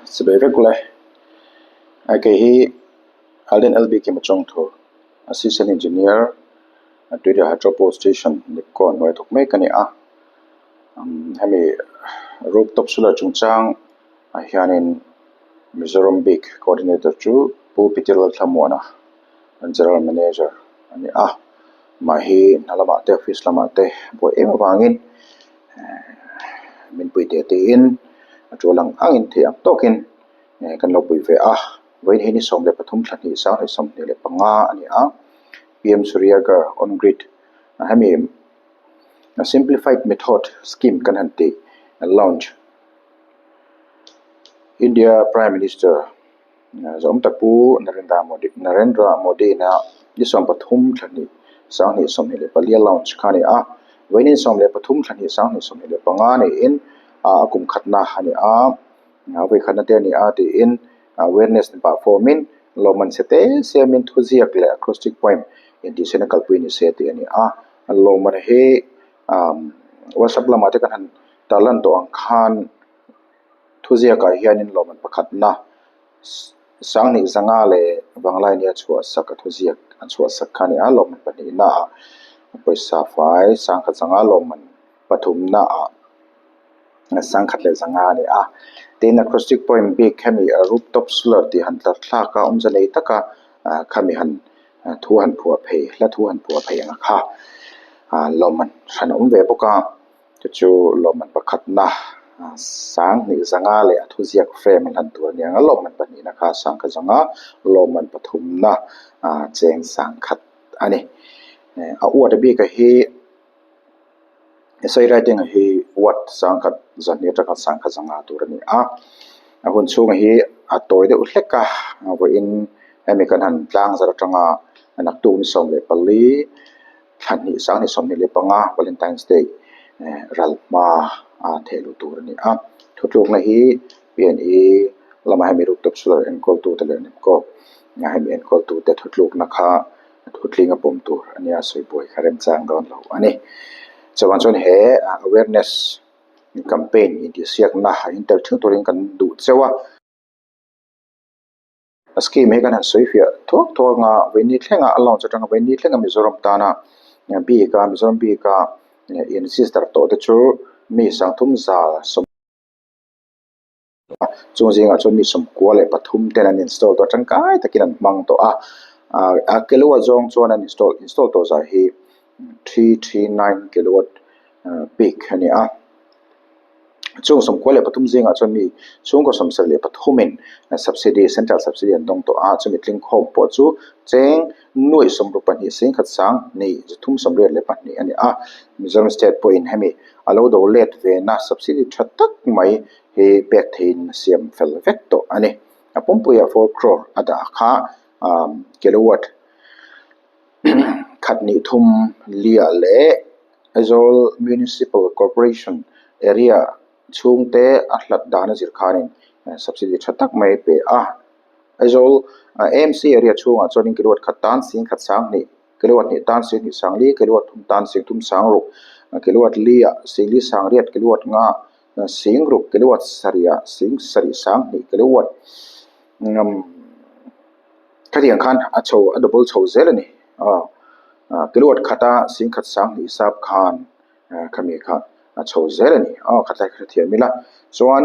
Chibai vek ule. Kei hi Alden LB Kim Chawngthu, Assistant Engineer, Tuirial Hydro Power Station, Nipco hnuai thawk mek a ni a. Hemi rooftop solar chungchang ah hianin Mizoram bik coordinator chu Pu Peter Lalthlamuana, General Manager a ni a. Amah hi hna lamah te office lamah te buai em avangin min pui teh tiin a tul ang angin theih ang tawkin kan lo pui ve a. Vawiin hi ni 13 thla hnih 2025 a ni a, PM Surya Ghar on grid hemi simplified method scheme kan han tih launch India Prime Minister Zawm tak Pu Narendra Modi Narendra Modi ina ni 13 thla hnih 2024 launch kha a ni a, vawiin 13 thla hnih 2025 niin a kum khatna a ni a, a vawi khatna te a ni a tiin awareness ni pah form in lawmman chhe te siamin thuziak leh acrostic poem intihsiakna kalpui ni se tih a ni a, lawmman hi whatsapp lamah te kan han tarlan tawh ang khan. Thuziakah hianin lawmman pakhatna 2500 leh Vanglaini a chhuahsak a thuziak a chhuahsak kha a ni a, lawmman pahnihnaah pawisa fai 1500 lawmman pathumnaah 1100 a ni a. Tin, acrostic poem bik hemi rooftop solar tih han tlar thlak a awmze nei taka khami han thu han phuah phei hla thu han phuah phei ang kha lawmman hran a awm ve bawk a. Chu chu lawmman pakhatna 2500 leh a thuziak frame an hlan tur a ni ang a, lawmman pahnihna kha 1100, lawmman pathumna cheng 1000 a ni. A uat bik a hi essay writing a hi watt 1200 atanga 1100 tur a ni a, a hun chhung hi a tawi deuh hlek a, vawiin hemi kan han tlang zar atanga naktuk ni 14. Thla hnih 2025 Valentine's Day ral hma a theh luh tur a ni a. Thutlukna hi PNE lama hemi rooftop solar enkawltute leh NEPCO hemi enkawltute thutlukna kha thutling a pawm tur a nia sawi buai kha remchang dawn lo a ni. Chuvang chuan he awareness campaign intihsiakna a intel theuh turin kan duh cheu a. A scheme hi kan han sawi fiah thuak thuak ang a, vawiin ni thlenga a launch atanga vawiin ni thlenga Mizoram tana bik a Mizoram bik a in register tawh te chu mi 3170 a chung zingah chuan mi 93 ten an install tawh a tangkai takin an hmang tawh a a kilowatt zawng chuan an install install tawh zah hi 339 kilowatt peak a ni a. Chung 93 zingah chuan mi chhungkaw 73 in subsidy central subsidy an dawng tawh a, chumi tling khawm pawh chu cheng nuaih 62 singkhat sang hnih 382 a ni a. Mizoram state pawhin hemi a lo do let ve na subsidy tha tak mai hi pek theihin a siam fel vek tawh a ni. A pumpuiah 4 crore a dah kha kilowatt khat hnih thum liah leh Aizawl Municipal Corporation area chhungte a hlat dan a zir khanin subsidy tha tak mai a pe a. Aizawl AMC area chhungah chuanin kilowatt khat tan 10 sang hnih, kilowatt hnih tan 10 sang li, kilowatt thum tan 10 sang ruk, kilowatt li ah 4 sang riat, kilowatt nga 6 kilowatt sarih ah 7 sang hnih kilowatt Khatiang khan a chho a double chho zel a ni aw kilowatt khata 10 sang hnih sap khan khami kha a chho zel a ni aw khatlai kha hrethiam ila chuan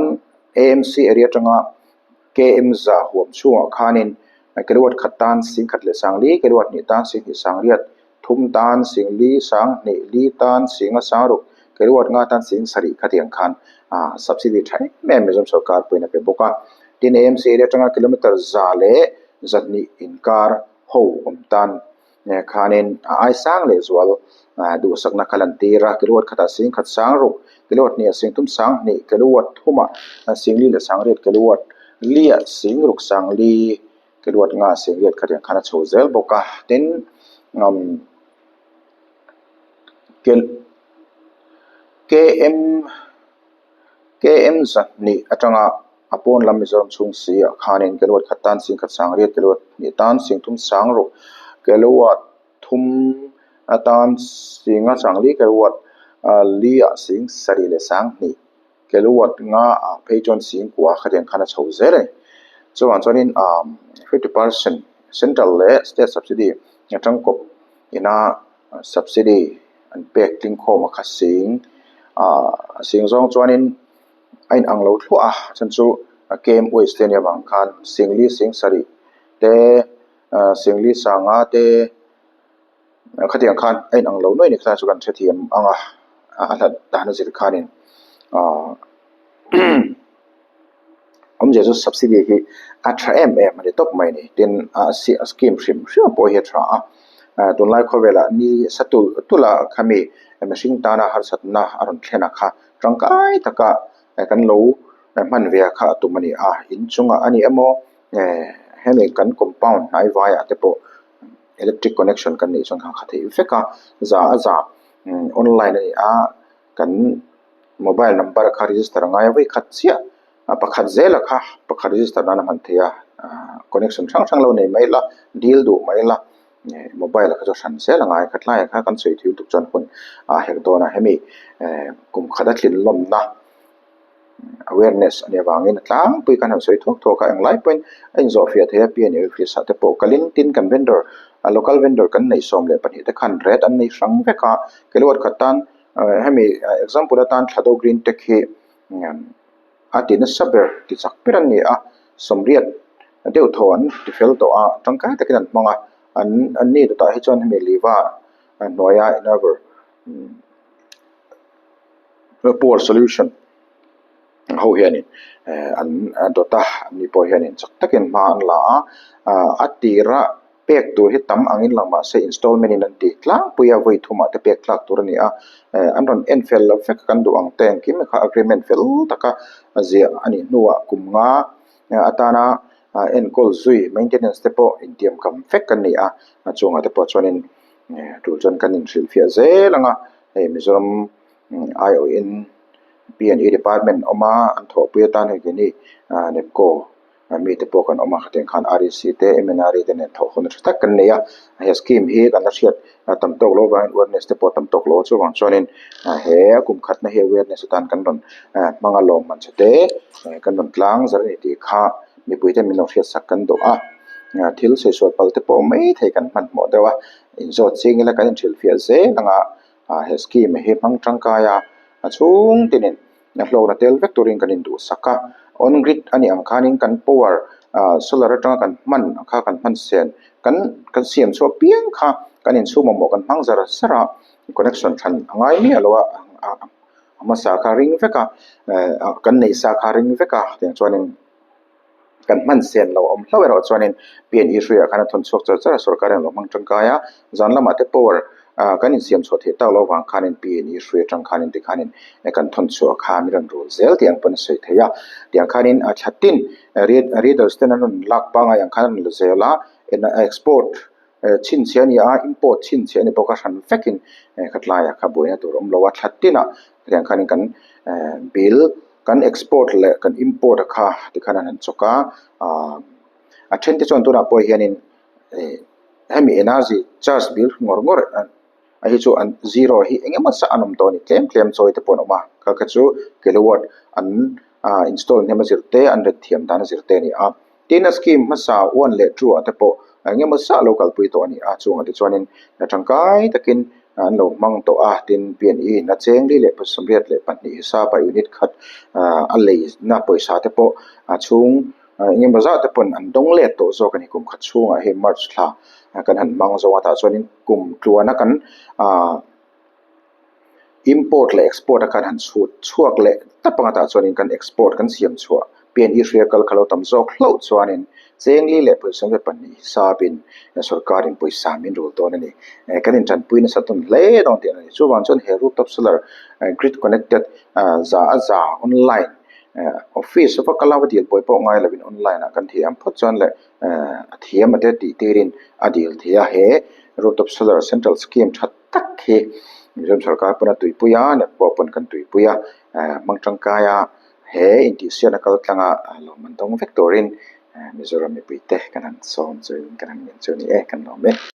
AMC area atanga KM za huam chhungah khanin kilowatt khat tan 10 leh sang li kilowatt hnih tan 10 sang riat thum tan 4 sang hnih li tan 5 sang ruk kilowatt nga tan 7 khatiang khan subsidy tha em em Mizoram sorkar pawhin a pe bawk a. Tin AMC area atanga kilometer za leh zahnih inkar ho awm tan khanin a ai sang leh zual duhsakna kha lan tir a, kilowatt khatah 10 sang ruk, kilowatt hnih ah 10 sang hnih, kilowatt thumah 4 leh sang riat, kilowatt liah 6 sang li, kilowatt nga 8 khatiang khan a chho zel bawk a. Tin KM KM zahnih atanga a pawn lam Mizoram chhung si ah khanin kilowatt khat tan 10 sang riat, kilowatt hnih tan 10 sang ruk, kilowatt thum atan 5 sang li, kilowatt li ah 7 leh sang hnih. Kilowatt nga ah phei chuan singkua khatiang khan a chho zel a ni. Chuvang chuanin ah 50% central leh state subsidy atangkawp ina subsidy an pek tling khawm a kha sing ah sing zawng chuanin a inang lo thluah a a chhan chu kem waste te a nih avang khan singli sing sarih te ah singli sanga te. Khatiang khan a inang lo nuai ni kha chu kan hrethiam ang a, a hlat dan a zir khanin ahh awmzia chu subsidy hi a tha em em a ni tawp mai a ni. Tin a scheme hrim hrim pawh hi a tha a, tunlai khawvelah ni sa tulh tulh a khami mihring tana harsatna a rawn thlen a kha tangkai taka kan lo hman ve a kha a tum a ni a, inchungah a ni emaw hemi kan compound hnai vaiah te pawh. Electric connection kan neih chuan kha kha theih vek a, za a za online a ni a, kan mobile number kha register a ngai a vawi khat chiah a pakhat zel a kha pakhat register nan a hman theih a, connection hrang hrang lo nei mai ila dil duh mai ila mobile kha chu hran zel a ngai kha tlaiah kha kan sawi thil tuk chuan hun a herh dawn a hemi kum khat a tlin lawmna. Awareness a nih avangin a tlangpui khan han sawi thuak thuak a, englai pawhin a inzawhfiah thei a, P&A office ah te pawh kalin tin kan vendor local vendor kan neih 12 te khan rate an nei hrang vek a, kilowatt khat tan hemi example atan Thlado Green Tech hi a ti nasa ber ti chak ber an ni a, 80 deuh thaw an ti fel tawh a, tangkai takin an hmang a, an an ni tah hi chuan hemi Liva hnuaia Enerver Power solution ho hianin an dawt a ani pawh hianin chak takin hma an la a a tira pek tur hi tam angin lang mahse installment in an ti tlangpui a vawi thumah te pek tlak tur a ni a an rawn en fel lo vek kan duh ang te engkim kha agreement fel taka ziah a nih hnuah kum nga atana enkawl zui maintenance te pawh intiam kam vek an ni a a chungah te pawh chuanin tul chuan kan inhrilhfiah zel ang a hei Mizoram aiawhin P&E department awm a an thawhpui atan hei keini NEPCO mite pawh kan awm a khatiang khan REC te MNRE te nen thawh hun tha tak kan nei a he scheme hi kan la hriat tam tawk lo avangin awareness te pawh tam tawk lo a chuvang chuanin he a kum khatna hi awareness atan kan rawn hmang a lawmman che te kan rawn tlang zar a ni tih kha mipui te min lo hriatsak kan duh a thil sawi sual pal te pawh mai thei kan hmanhmawh deuh a inzawt ching ila kan inhrilhfiah zel ang a he scheme hi hmang tangkai a a chhung tinin a hlawkna tel vek turin kan induhsak a on grid a nih ang khanin kan power solar atanga kan hman ang kha kan hman sen kan kan siam chhuah piang kha kan inchhung mamawh kan hmang zar zar a connection than a ngai miah lo a a hmasa kha ring vek a kan neih sa kha ring vek a tiang chuanin. Kan hman sen lo awm hlauh erawh chuanin P&E hruiah khan a thawn chhuak char char a, sorkar hian a lo hmang tangkai a, zan lamah te power ah kan insiam chhuah theih tak loh avang khanin P&E hrui atang khanin tikhanin kan thawn chhuah kha min rawn rul zel tih ang pawn a sawi thei a, tiang khanin a thla tin readers ten an rawn lak pangngai ang khan an rawn la zel a, export chhinchhiah a ni a, import chhinchhiah a ni bawk a, hran vekin khatlaiah kha buaina tur a awm lo a, thla tinah hetiang khanin kan bill kan export leh kan import a kha tikhan an han chawk a, aaa a then te chuan tunah pawh hianin ih hemi energy charge bill ngawr ngawr a hi chu an zero hi eng emaw zah an awm tawh a ni tlem tlem chawi te pawh an awm a kha kha chu kilowatt an ah install hnem a zir te an ret thiam dan a zir te a ni a. Tin a scheme hmasa 1 leh 2 ah te pawh eng emaw zah lo kalpui tawh a ni a, chungah te chuanin tangkai takin an lo hmang tawh a, tin P&E in a cheng 482 hisapa unit khat a leina pawisa te pawh a chhung eng emaw zah te pawn an dawng let tawh zawk a ni kum khat chhungah hei March thla kan han hmang zawng a tah chuanin kum tluana kan ah Import leh export a khan han chhut chhuak leh tap ang a tah chuanin kan export kan siam chhuah P&E hria kal kha lo tam zawk hlauh chuanin chengli leh pawisa ve 2 hisapin sorkarin pawisa min rul dawn a ni. Kan intanpui nasa tawn hle dawn tih a ni. Chuvang chuan he rooftop solar grid connected za a za online office va kal a va dil buai pawh ngai lovin online ah kan thiam phawt chuan leh a thiam a te tih tirin a dil thei a. He rooftop solar central scheme that tak hi Mizoram sorkar pawn a tuipui a, Nepco pawn kan tuipui a, hmang tangkai a, he intihsiakna kal tlanga lawm an dawng vek turin Mizoram mipuite kan han sawm chu in kan han ngen chu a ni e, kan lawm e.